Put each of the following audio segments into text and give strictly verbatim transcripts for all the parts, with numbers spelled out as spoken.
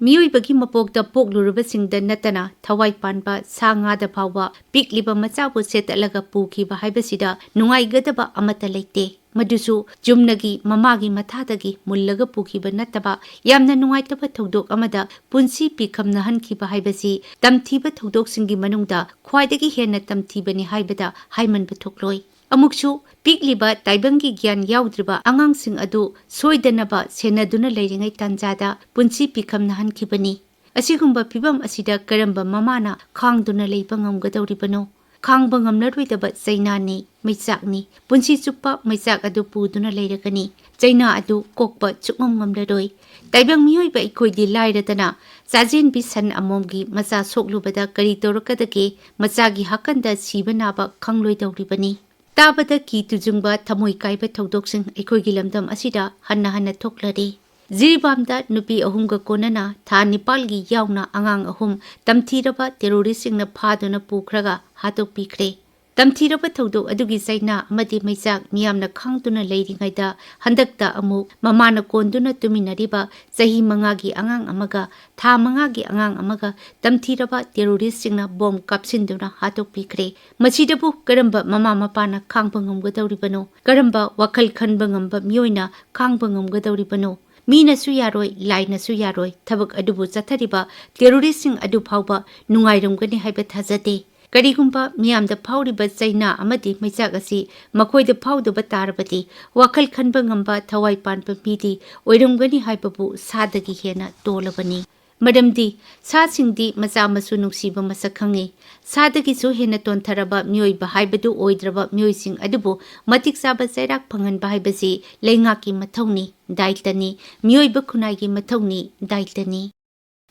ꯃꯤꯑꯣꯏꯕꯒꯤ ꯃꯄꯣꯛꯇ ꯄꯣꯛꯂꯨꯔꯕꯁꯤꯡꯗ ꯅꯠꯇꯅ ꯊꯋꯥꯏ ꯄꯥꯟꯕ ꯁꯥ ꯉꯥꯗ ꯐꯥꯎꯕ ꯄꯤꯛꯂꯤꯕ ꯃꯆꯥꯕꯨ ꯁꯦꯠꯇꯠꯂꯒ ꯄꯨꯈꯤꯕ ꯍꯥꯏꯕꯁꯤꯗ ꯅꯨꯡꯉꯥꯏꯒꯗꯕ ꯑꯃꯠꯇ ꯂꯩꯇꯦ꯫ ꯃꯗꯨꯁꯨ ꯆꯨꯝꯅꯒꯤ ꯃꯃꯥꯒꯤ ꯃꯊꯥꯗꯒꯤ ꯃꯨꯜꯂꯒ ꯄꯨꯈꯤꯕ ꯅꯠꯇꯕ, ꯌꯥꯝꯅ ꯅꯨꯡꯉꯥꯏꯇꯕ ꯊꯧꯗꯣꯛ ꯑꯃꯗ ꯄꯨꯟꯁꯤ ꯄꯤꯈꯝꯅꯍꯟꯈꯤꯕ ꯍꯥꯏꯕꯁꯤ ꯇꯝꯊꯤꯕ ꯊꯧꯗꯣꯛꯁꯤꯡꯒꯤ ꯃꯅꯨꯡꯗ ꯈ꯭ꯋꯥꯏꯗꯒꯤ ꯍꯦꯟꯅ ꯇꯝꯊꯤꯕꯅꯤ ꯍꯥꯏꯕꯗ ꯍꯥꯏꯃꯟꯕ ꯊꯣꯛꯂꯣꯏ꯫ ꯑꯃꯨꯛꯁꯨ, ꯄꯤꯛꯂꯤꯕ ꯇꯥꯏꯕꯪꯒꯤ ꯒ꯭ꯌꯥꯟ ꯌꯥꯎꯗ꯭ꯔꯤꯕ ꯑꯉꯥꯡꯁꯤꯡ ꯑꯗꯨ ꯁꯣꯏꯗꯅꯕ ꯁꯦꯟꯅꯗꯨꯅ ꯂꯩꯔꯤꯉꯩ ꯇꯥꯟꯖꯥꯗ ꯄꯨꯟꯁꯤ ꯄꯤꯈꯝꯅꯍꯟꯈꯤꯕꯅꯤ꯫ ꯑꯁꯤꯒꯨꯝꯕ ꯐꯤꯚꯝ ꯑꯁꯤꯗ ꯀꯔꯝꯕ ꯃꯃꯥꯅ ꯈꯥꯡꯗꯨꯅ ꯂꯩꯕ ꯉꯝꯒꯗꯧꯔꯤꯕꯅꯣ? ꯈꯥꯡꯕ ꯉꯝꯂꯔꯣꯏꯗꯕ ꯆꯩꯅꯥꯅꯤ, ꯃꯩꯆꯥꯛꯅꯤ꯫ ꯄꯨꯟꯁꯤ ꯆꯨꯞꯄ ꯃꯩꯆꯥꯛ ꯑꯗꯨ ꯄꯨꯗꯨꯅ ꯂꯩꯔꯒꯅꯤ꯫ ꯆꯩꯅꯥ ꯑꯗꯨ ꯀꯣꯛꯄ ꯁꯨꯛꯉꯝ ꯉꯝꯂꯔꯣꯏ꯫ ꯇꯥꯏꯕꯪ ꯃꯤꯑꯣꯏꯕ ꯑꯩꯈꯣꯏꯗꯤ ꯂꯥꯏꯔꯗꯅ, ꯆꯥꯖꯦꯟꯕꯤ ꯁꯟ ꯑꯃꯣꯝꯒꯤ ꯃꯆꯥ ꯁꯣꯛꯂꯨꯕꯗ ꯀꯔꯤ ꯇꯧꯔꯛꯀꯗꯒꯦ? ꯃꯆꯥꯒꯤ ꯍꯥꯀꯟꯗ ꯁꯤꯕ ꯅꯥꯕ ꯈꯪꯂꯣꯏꯗꯧꯔꯤꯕꯅꯤ꯫ ꯇꯥꯕꯗ ꯀꯤ ꯇꯨꯖꯨꯡꯕ, ꯊꯃꯣꯏ ꯀꯥꯏꯕ ꯊꯧꯗꯣꯛꯁꯤꯡ ꯑꯩꯈꯣꯏꯒꯤ ꯂꯝꯗꯝ ꯑꯁꯤꯗ ꯍꯟꯅ ꯍꯟꯅ ꯊꯣꯛꯂꯔꯤ꯫ ꯖꯤꯔꯤꯕꯥꯝꯗ ꯅꯨꯄꯤ ꯑꯍꯨꯝꯒ ꯀꯣꯟꯅꯅ ꯊꯥ ꯅꯤꯄꯥꯜꯒꯤ ꯌꯥꯎꯅ ꯑꯉꯥꯡ ꯑꯍꯨꯝ ꯇꯝꯊꯤꯔꯕ ꯇꯦꯔꯣꯔꯤꯁꯁꯤꯡꯅ ꯐꯥꯗꯨꯅ ꯄꯨꯈ꯭ꯔꯒ ꯍꯥꯠꯇꯣꯛꯄꯤꯈ꯭ꯔꯦ꯫ ꯇꯝꯊꯤꯔꯕ ꯊꯧꯗꯣꯛ ꯑꯗꯨꯒꯤ ꯆꯩꯅꯥ ꯑꯃꯗꯤ ꯃꯩꯆꯥꯛ ꯃꯤꯌꯥꯝꯅ ꯈꯥꯡꯗꯨꯅ ꯂꯩꯔꯤꯉꯩꯗ, ꯍꯟꯗꯛꯇ ꯑꯃꯨꯛ ꯃꯃꯥꯅ ꯀꯣꯟꯗꯨꯅ ꯇꯨꯃꯤꯟꯅꯔꯤꯕ ꯆꯍꯤ ꯃꯉꯥꯒꯤ ꯑꯉꯥꯡ ꯑꯃꯒ ꯊꯥ ꯃꯉꯥꯒꯤ ꯑꯉꯥꯡ ꯑꯃꯒ ꯇꯝꯊꯤꯔꯕ ꯇꯦꯔꯣꯔꯤꯁꯁꯤꯡꯅ ꯕꯣꯝ ꯀꯥꯞꯁꯤꯟꯗꯨꯅ ꯍꯥꯠꯇꯣꯛꯄꯤꯈ꯭ꯔꯦ꯫ ꯃꯁꯤꯗꯕꯨ ꯀꯔꯝꯕ ꯃꯃꯥ ꯃꯄꯥꯅ ꯈꯥꯡꯕ ꯉꯝꯒꯗꯧꯔꯤꯕꯅꯣ? ꯀꯔꯝꯕ ꯋꯥꯈꯜ ꯈꯟꯕ ꯉꯝꯕ ꯃꯤꯑꯣꯏꯅ ꯈꯥꯡꯕ ꯉꯝꯒꯗꯧꯔꯤꯕꯅꯣ? ꯃꯤꯅꯁꯨ ꯌꯥꯔꯣꯏ, ꯂꯥꯏꯅꯁꯨ ꯌꯥꯔꯣꯏ꯫ ꯊꯕꯛ ꯑꯗꯨꯕꯨ ꯆꯠꯊꯔꯤꯕ ꯇꯦꯔꯣꯔꯤꯁꯁꯤꯡ ꯑꯗꯨ ꯐꯥꯎꯕ ꯅꯨꯡꯉꯥꯏꯔꯝꯒꯅꯤ ꯍꯥꯏꯕ ꯊꯥꯖꯗꯦ꯫ ꯀꯔꯤꯒꯨꯝꯕ ꯃꯤꯌꯥꯝꯗ ꯐꯥꯎꯔꯤꯕ ꯆꯩꯅꯥ ꯑꯃꯗꯤ ꯃꯩꯆꯥꯛ ꯑꯁꯤ ꯃꯈꯣꯏꯗ ꯐꯥꯎꯗꯕ ꯇꯥꯔꯕꯗꯤ, ꯋꯥꯈꯜ ꯈꯟꯕ ꯉꯝꯕ ꯊꯋꯥꯏ ꯄꯥꯟꯕ ꯃꯤꯗꯤ ꯑꯣꯏꯔꯝꯒꯅꯤ ꯍꯥꯏꯕꯕꯨ ꯁꯥꯗꯒꯤ ꯍꯦꯟꯅ ꯇꯣꯜꯂꯕꯅꯤ꯫ ꯃꯔꯝꯗꯤ ꯁꯥꯁꯤꯡꯗꯤ ꯃꯆꯥ ꯃꯁꯨ ꯅꯨꯡꯁꯤꯕ ꯃꯁꯛ ꯈꯪꯏ꯫ ꯁꯥꯗꯒꯤꯁꯨ ꯍꯦꯟꯅ ꯇꯣꯟꯊꯔꯕ ꯃꯤꯑꯣꯏꯕ ꯍꯥꯏꯕꯗꯨ ꯑꯣꯏꯗ꯭ꯔꯕ ꯃꯤꯑꯣꯏꯁꯤꯡ ꯑꯗꯨꯕꯨ ꯃꯇꯤꯛ ꯆꯥꯕ ꯆꯩꯔꯥꯛ ꯐꯪꯍꯟꯕ ꯍꯥꯏꯕꯁꯤ ꯂꯩꯉꯥꯛꯀꯤ ꯃꯊꯧꯅꯤ, ꯗꯥꯏꯇꯅꯤ, ꯃꯤꯑꯣꯏꯕ ꯈꯨꯟꯅꯥꯏꯒꯤ ꯃꯊꯧꯅꯤ, ꯗꯥꯏꯇꯅꯤ꯫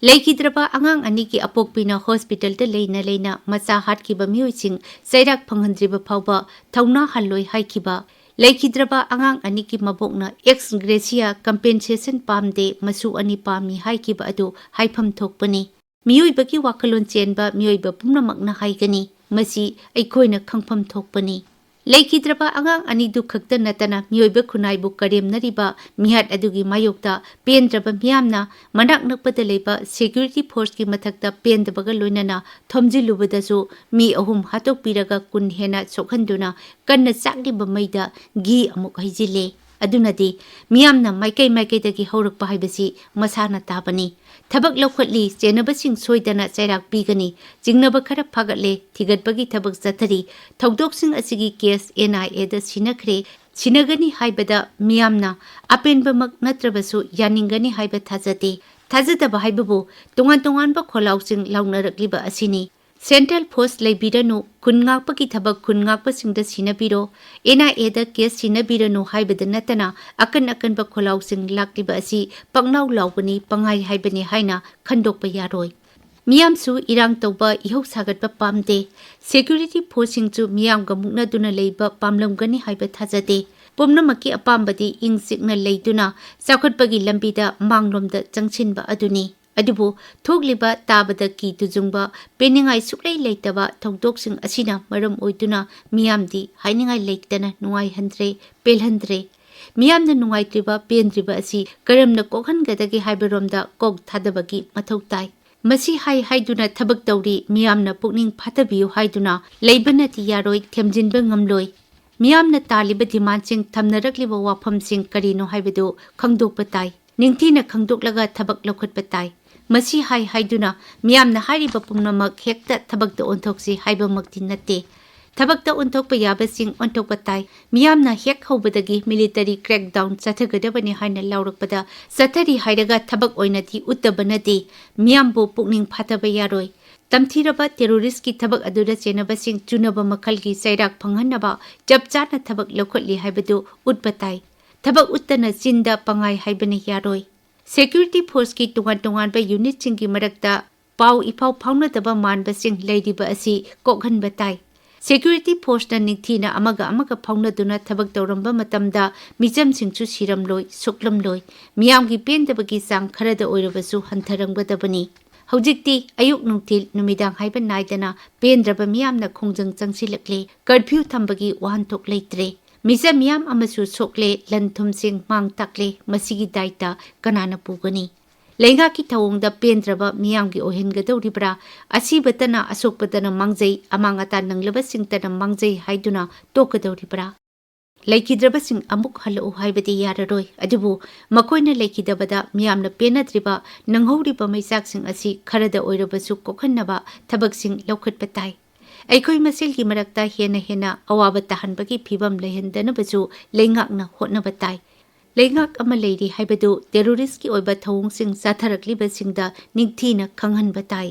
ꯂꯩꯈꯤꯗ꯭ꯔꯕ ꯑꯉꯥꯡ ꯑꯅꯤꯒꯤ ꯑꯄꯣꯛꯄꯤꯅ ꯍꯣꯁꯄꯤꯇꯥꯜꯗ ꯂꯩꯅ ꯂꯩꯅ ꯃꯆꯥ ꯍꯥꯠꯈꯤꯕ ꯃꯤꯑꯣꯏꯁꯤꯡ ꯆꯩꯔꯥꯛ ꯐꯪꯍꯟꯗ꯭ꯔꯤꯕ ꯐꯥꯎꯕ ꯊꯧꯅꯥ ꯍꯜꯂꯣꯏ ꯍꯥꯏꯈꯤꯕ, ꯂꯩꯈꯤꯗ꯭ꯔꯕ ꯑꯉꯥꯡ ꯑꯅꯤꯒꯤ ꯃꯕꯣꯛꯅ ex gratia compensation ꯄꯥꯝꯗꯦ, ꯃꯁꯨ ꯑꯅꯤ ꯄꯥꯝꯃꯤ ꯍꯥꯏꯈꯤꯕ ꯑꯗꯨ ꯍꯥꯏꯐꯝ ꯊꯣꯛꯄꯅꯤ꯫ ꯃꯤꯑꯣꯏꯕꯒꯤ ꯋꯥꯈꯜꯂꯣꯟ ꯆꯦꯟꯕ ꯃꯤꯑꯣꯏꯕ ꯄꯨꯝꯅꯃꯛꯅ ꯍꯥꯏꯒꯅꯤ, ꯃꯁꯤ ꯑꯩꯈꯣꯏꯅ ꯈꯪꯐꯝ ꯊꯣꯛꯄꯅꯤ꯫ ꯂꯩꯈꯤꯗ꯭ꯔꯕ ꯑꯉꯥꯡ ꯑꯅꯤꯗꯨ ꯈꯛꯇ ꯅꯠꯇꯅ ꯃꯤꯑꯣꯏꯕ ꯈꯨꯟꯅꯥꯏꯕꯨ ꯀꯔꯦꯝꯅꯔꯤꯕ ꯃꯤꯍꯥꯠ ꯑꯗꯨꯒꯤ ꯃꯥꯌꯣꯛꯇ ꯄꯦꯟꯗ꯭ꯔꯕ ꯃꯤꯌꯥꯝꯅ ꯃꯅꯥꯛ ꯅꯛꯄꯗ ꯂꯩꯕ security forceꯀꯤ ꯃꯊꯛꯇ ꯄꯦꯟꯗꯕꯒ ꯂꯣꯏꯅꯅ ꯊꯣꯝꯖꯤꯜꯂꯨꯕꯗꯁꯨ ꯃꯤ ꯑꯍꯨꯝ ꯍꯥꯠꯇꯣꯛꯄꯤꯔꯒ ꯀꯨꯟ ꯍꯦꯟꯅ ꯁꯣꯛꯍꯟꯗꯨꯅ ꯀꯟꯅ ꯆꯥꯛꯂꯤꯕ ꯃꯩꯗ ꯘꯤ ꯑꯃꯨꯛ ꯍꯩꯖꯤꯜꯂꯦ꯫ ꯑꯗꯨꯅꯗꯤ ꯃꯤꯌꯥꯝꯅ ꯃꯥꯏꯀꯩ ꯃꯥꯏꯀꯩꯗꯒꯤ ꯍꯧꯔꯛꯄ ꯍꯥꯏꯕꯁꯤ ꯃꯁꯥꯅ ꯇꯥꯕꯅꯤ꯫ ꯊꯕꯛ ꯂꯧꯈꯠꯂꯤ, ꯆꯦꯟꯅꯕꯁꯤꯡ ꯁꯣꯏꯗꯅ ꯆꯩꯔꯥꯛ ꯄꯤꯒꯅꯤ, ꯆꯤꯡꯅꯕ ꯈꯔ ꯐꯥꯒꯠꯂꯦ, ꯊꯤꯒꯠꯄꯒꯤ ꯊꯕꯛ ꯆꯠꯊꯔꯤ, ꯊꯧꯗꯣꯛꯁꯤꯡ ꯑꯁꯤꯒꯤ case NIAꯗ ꯁꯤꯟꯅꯈ꯭ꯔꯦ, ꯁꯤꯟꯅꯒꯅꯤ ꯍꯥꯏꯕꯗ ꯃꯤꯌꯥꯝꯅ ꯑꯄꯦꯟꯕꯃꯛ ꯅꯠꯇ꯭ꯔꯕꯁꯨ ꯌꯥꯅꯤꯡꯒꯅꯤ ꯍꯥꯏꯕ ꯊꯥꯖꯗꯦ꯫ ꯊꯥꯖꯗꯕ ꯍꯥꯏꯕꯕꯨ ꯇꯣꯉꯥꯟ ꯇꯣꯉꯥꯟꯕ ꯈꯣꯜꯂꯥꯎꯁꯤꯡ ꯂꯥꯎꯅꯔꯛꯂꯤꯕ ꯑꯁꯤꯅꯤ꯫ Central Force ꯂꯩꯕꯤꯔꯅꯨ, ꯈꯨꯟ ꯉꯥꯛꯄꯒꯤ ꯊꯕꯛ ꯈꯨꯟ ꯉꯥꯛꯄꯁꯤꯡꯗ ꯁꯤꯟꯅꯕꯤꯔꯣ, NIAꯗ case ꯁꯤꯟꯅꯕꯤꯔꯅꯨ ꯍꯥꯏꯕꯗ ꯅꯠꯇꯅ ꯑꯀꯟ ꯑꯀꯟꯕ ꯈꯣꯜꯂꯥꯎꯁꯤꯡ ꯂꯥꯛꯂꯤꯕ ꯑꯁꯤ ꯄꯪꯂꯥꯎ ꯂꯥꯎꯕꯅꯤ, ꯄꯪꯍꯥꯏ ꯍꯥꯏꯕꯅꯤ ꯍꯥꯏꯅ ꯈꯟꯗꯣꯛꯄ ꯌꯥꯔꯣꯏ꯫ ꯃꯤꯌꯥꯝꯁꯨ ꯏꯔꯥꯡ ꯇꯧꯕ, ꯏꯍꯧ ꯁꯥꯒꯠꯄ ꯄꯥꯝꯗꯦ꯫ Security forceꯁꯤꯡꯁꯨ ꯃꯤꯌꯥꯝꯒ ꯃꯨꯛꯅꯗꯨꯅ ꯂꯩꯕ ꯄꯥꯝꯂꯝꯒꯅꯤ ꯍꯥꯏꯕ ꯊꯥꯖꯗꯦ꯫ ꯄꯨꯝꯅꯃꯛꯀꯤ ꯑꯄꯥꯝꯕꯗꯤ ꯏꯪ ꯆꯤꯛꯅ ꯂꯩꯗꯨꯅ ꯆꯥꯎꯈꯠꯄꯒꯤ ꯂꯝꯕꯤꯗ ꯃꯥꯡꯂꯣꯝꯗ ꯆꯪꯁꯤꯟꯕ ꯑꯗꯨꯅꯤ꯫ ꯑꯗꯨꯕꯨ ꯊꯣꯛꯂꯤꯕ ꯇꯥꯕꯗ ꯀꯤ ꯇꯨꯖꯨꯡꯕ, ꯄꯦꯟꯅꯤꯡꯉꯥꯏ ꯁꯨꯛꯂꯩ ꯂꯩꯇꯕ ꯊꯧꯗꯣꯛꯁꯤꯡ ꯑꯁꯤꯅ ꯃꯔꯝ ꯑꯣꯏꯗꯨꯅ ꯃꯤꯌꯥꯝꯗꯤ ꯍꯥꯏꯅꯤꯡꯉꯥꯏ ꯂꯩꯇꯅ ꯅꯨꯡꯉꯥꯏꯍꯟꯗ꯭ꯔꯦ, ꯄꯦꯜꯍꯟꯗ꯭ꯔꯦ꯫ ꯃꯤꯌꯥꯝꯅ ꯅꯨꯡꯉꯥꯏꯇ꯭ꯔꯤꯕ, ꯄꯦꯟꯗ꯭ꯔꯤꯕ ꯑꯁꯤ ꯀꯔꯝꯅ ꯀꯣꯛꯍꯟꯒꯗꯒꯦ ꯍꯥꯏꯕꯔꯣꯝꯗ ꯀꯣꯛ ꯊꯥꯗꯕꯒꯤ ꯃꯊꯧ ꯇꯥꯏ꯫ ꯃꯁꯤ ꯍꯥꯏ ꯍꯥꯏꯗꯨꯅ ꯊꯕꯛ ꯇꯧꯔꯤ, ꯃꯤꯌꯥꯝꯅ ꯄꯨꯛꯅꯤꯡ ꯐꯥꯊꯕꯤꯌꯨ ꯍꯥꯏꯗꯨꯅ ꯂꯩꯕꯅꯗꯤ ꯌꯥꯔꯣꯏ, ꯊꯦꯝꯖꯤꯟꯕ ꯉꯝꯂꯣꯏ꯫ ꯃꯤꯌꯥꯝꯅ ꯇꯥꯜꯂꯤꯕ demandꯁꯤꯡ, ꯊꯝꯅꯔꯛꯂꯤꯕ ꯋꯥꯐꯝꯁꯤꯡ ꯀꯔꯤꯅꯣ ꯍꯥꯏꯕꯗꯨ ꯈꯪꯗꯣꯛꯄ ꯇꯥꯏ꯫ ꯅꯤꯡꯊꯤꯅ ꯈꯪꯗꯣꯛꯂꯒ ꯊꯕꯛ ꯂꯧꯈꯠꯄ ꯇꯥꯏ꯫ ꯃꯁꯤ ꯍꯥꯏ ꯍꯥꯏꯗꯨꯅ ꯃꯤꯌꯥꯝꯅ ꯍꯥꯏꯔꯤꯕ ꯄꯨꯝꯅꯃꯛ ꯍꯦꯛꯇ ꯊꯕꯛꯇ ꯑꯣꯟꯊꯣꯛꯁꯤ ꯍꯥꯏꯕꯃꯛꯇꯤ ꯅꯠꯇꯦ꯫ ꯊꯕꯛꯇ ꯑꯣꯟꯊꯣꯛꯄ ꯌꯥꯕꯁꯤꯡ ꯑꯣꯟꯊꯣꯛꯄ ꯇꯥꯏ꯫ ꯃꯤꯌꯥꯝꯅ ꯍꯦꯛ ꯍꯧꯕꯗꯒꯤ military crackdown ꯆꯠꯊꯒꯗꯕꯅꯤ ꯍꯥꯏꯅ ꯂꯥꯎꯔꯛꯄꯗ ꯆꯠꯊꯔꯤ ꯍꯥꯏꯔꯒ ꯊꯕꯛ ꯑꯣꯏꯅꯗꯤ ꯎꯠꯇꯕꯅꯗꯤ ꯃꯤꯌꯥꯝꯕꯨ ꯄꯨꯛꯅꯤꯡ ꯐꯥꯊꯕ ꯌꯥꯔꯣꯏ꯫ ꯇꯝꯊꯤꯔꯕ terroristꯀꯤ ꯊꯕꯛ ꯑꯗꯨꯗ ꯆꯦꯟꯅꯕꯁꯤꯡ ꯆꯨꯅꯕ ꯃꯈꯜꯒꯤ ꯆꯩꯔꯥꯛ ꯐꯪꯍꯟꯅꯕ ꯆꯞ ꯆꯥꯅ ꯊꯕꯛ ꯂꯧꯈꯠꯂꯤ ꯍꯥꯏꯕꯗꯨ ꯎꯠꯄ ꯇꯥꯏ꯫ ꯊꯕꯛ ꯎꯠꯇꯅ ꯆꯤꯟꯗ ꯄꯪꯍꯥꯏ ꯍꯥꯏꯕꯅ ꯌꯥꯔꯣꯏ꯫ Security forceꯀꯤ ꯇꯣꯉꯥꯟ ꯇꯣꯉꯥꯟꯕ unitꯁꯤꯡꯒꯤ ꯃꯔꯛꯇ ꯄꯥꯎ ꯏꯐꯥꯎ ꯐꯥꯎꯅꯗꯕ ꯃꯥꯟꯕꯁꯤꯡ ꯂꯩꯔꯤꯕ ꯑꯁꯤ ꯀꯣꯛꯍꯟꯕ ꯇꯥꯏ꯫ Security forceꯅ ꯅꯤꯡꯊꯤꯅ ꯑꯃꯒ ꯑꯃꯒ ꯐꯥꯎꯅꯗꯨꯅ ꯊꯕꯛ ꯇꯧꯔꯝꯕ ꯃꯇꯝꯗ ꯃꯤꯆꯝꯁꯤꯡꯁꯨ ꯁꯤꯔꯝꯂꯣꯏ, ꯁꯣꯛꯂꯝꯂꯣꯏ꯫ ꯃꯤꯌꯥꯝꯒꯤ ꯄꯦꯟꯗꯕꯒꯤ ꯆꯥꯡ ꯈꯔꯗ ꯑꯣꯏꯔꯕꯁꯨ ꯍꯟꯊꯔꯝꯒꯗꯕꯅꯤ꯫ ꯍꯧꯖꯤꯛꯇꯤ ꯑꯌꯨꯛ, ꯅꯨꯡꯊꯤꯜ, ꯅꯨꯃꯤꯗꯥꯡ ꯍꯥꯏꯕ ꯅꯥꯏꯗꯅ ꯄꯦꯟꯗ꯭ꯔꯕ ꯃꯤꯌꯥꯝꯅ ꯈꯣꯡꯖꯪ ꯆꯪꯁꯤꯜꯂꯛꯂꯦ꯫ ꯀꯔꯐ꯭ꯌꯨ ꯊꯝꯕꯒꯤ ꯋꯥꯍꯟꯊꯣꯛ ꯂꯩꯇ꯭ꯔꯦ꯫ ꯃꯤꯆꯝ ꯃꯤꯌꯥꯝ ꯑꯃꯁꯨ ꯁꯣꯛꯂꯦ, ꯂꯟ ꯊꯨꯝꯁꯤꯡ ꯃꯥꯡ ꯇꯥꯛꯂꯦ꯫ ꯃꯁꯤꯒꯤ ꯗꯥꯏꯇ ꯀꯅꯥꯅ ꯄꯨꯒꯅꯤ? ꯂꯩꯉꯥꯛꯀꯤ ꯊꯧꯑꯣꯡꯗ ꯄꯦꯟꯗ꯭ꯔꯕ ꯃꯤꯌꯥꯝꯒꯤ ꯑꯣꯏꯍꯟꯒꯗꯧꯔꯤꯕ꯭ꯔꯥ? ꯑꯁꯤꯕꯇꯅ ꯑꯁꯣꯛꯄꯗꯅ ꯃꯥꯡꯖꯩ, ꯑꯃꯥꯡ ꯑꯇꯥ ꯅꯪꯂꯕꯁꯤꯡꯇꯅ ꯃꯥꯡꯖꯩ ꯍꯥꯏꯗꯨꯅ ꯇꯣꯛꯀꯗꯧꯔꯤꯕ꯭ꯔꯥ? ꯂꯩꯈꯤꯗ꯭ꯔꯕꯁꯤꯡ ꯑꯃꯨꯛ ꯍꯜꯂꯛꯎ ꯍꯥꯏꯕꯗꯤ ꯌꯥꯔꯔꯣꯏ꯫ ꯑꯗꯨꯕꯨ ꯃꯈꯣꯏꯅ ꯂꯩꯈꯤꯗꯕꯗ ꯃꯤꯌꯥꯝꯅ ꯄꯦꯟꯅꯗ꯭ꯔꯤꯕ, ꯅꯪꯍꯧꯔꯤꯕ ꯃꯩꯆꯥꯛꯁꯤꯡ ꯑꯁꯤ ꯈꯔꯗ ꯑꯣꯏꯔꯕꯁꯨ ꯀꯣꯛꯍꯟꯅꯕ ꯊꯕꯛꯁꯤꯡ ꯂꯧꯈꯠꯄ ꯇꯥꯏ꯫ ꯑꯩꯈꯣꯏ ꯃꯁꯦꯜꯒꯤ ꯃꯔꯛꯇ ꯍꯦꯟꯅ ꯍꯦꯟꯅ ꯑꯋꯥꯕ ꯇꯥꯍꯟꯕꯒꯤ ꯐꯤꯚꯝ ꯂꯩꯍꯟꯗꯅꯕꯁꯨ ꯂꯩꯉꯥꯛꯅ ꯍꯣꯠꯅꯕ ꯇꯥꯏ꯫ ꯂꯩꯉꯥꯛ ꯑꯃ ꯂꯩꯔꯤ ꯍꯥꯏꯕꯗꯨ ꯇꯦꯔꯣꯔꯤꯁꯀꯤ ꯑꯣꯏꯕ ꯊꯧꯑꯣꯡꯁꯤꯡ ꯆꯠꯊꯔꯛꯂꯤꯕꯁꯤꯡꯗ ꯅꯤꯡꯊꯤꯅ ꯈꯪꯍꯟꯕ ꯇꯥꯏ꯫